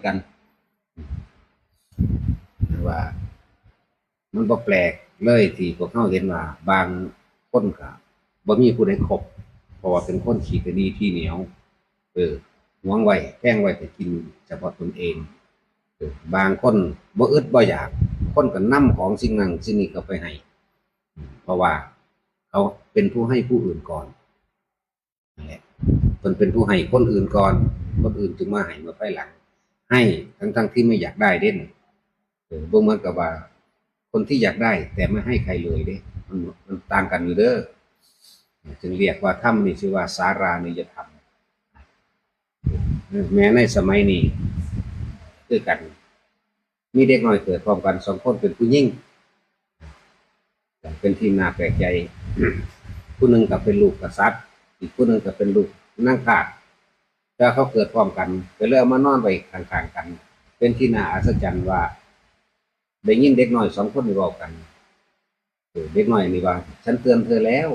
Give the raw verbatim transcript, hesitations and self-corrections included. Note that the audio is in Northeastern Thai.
กัน ว่า มันบ่แปลกเลยที่พวกเฮาเห็นว่าบางคนก็บ่มีผู้ใดคบ เพราะว่าเป็นคนขี้ตะหนี่ทีเหนียว เออ หวงไว้แพงไว้แต่กินเฉพาะตนเอง เออ บางคนบ่อึดบ่อยาก คนก็นำของสิ่งนั้นสิ่งนี้เข้าไปให้ เพราะว่าเขาเป็นผู้ให้ผู้อื่นก่อน นั่นแหละ เพิ่นเป็นผู้ให้คนอื่นก่อน คนอื่นจึงมาให้มาภายหลัง ให้ทั้งๆที่ไม่อยากได้เด้ เออ บ่เหมือนกับว่า คนที่อยากได้แต่ไม่ให้ใครเลยเด้ มัน มันต่างกันอยู่เด้อ จึงเรียกว่าธรรมนี่ชื่อว่าสารานิยธรรม เออ แม้ในสมัยนี้ คือกัน มีเด็กน้อยเกิดพร้อมกันสองคนเป็นผู้หญิง เป็นที่น่าแปลกใจ ผู้หนึ่งก็เป็นลูกกษัตริย์ อีกผู้หนึ่งก็เป็นลูกนางทาส แต่เขาเกิดพร้อมกัน ก็เลยเอามานอนไว้ข้างๆกัน เป็นที่น่าอัศจรรย์ว่า ได้ยินเด็กน้อยสองคนนี้เว้ากัน เออ เด็กน้อยนี่ว่า ฉันเตือนเธอแล้ว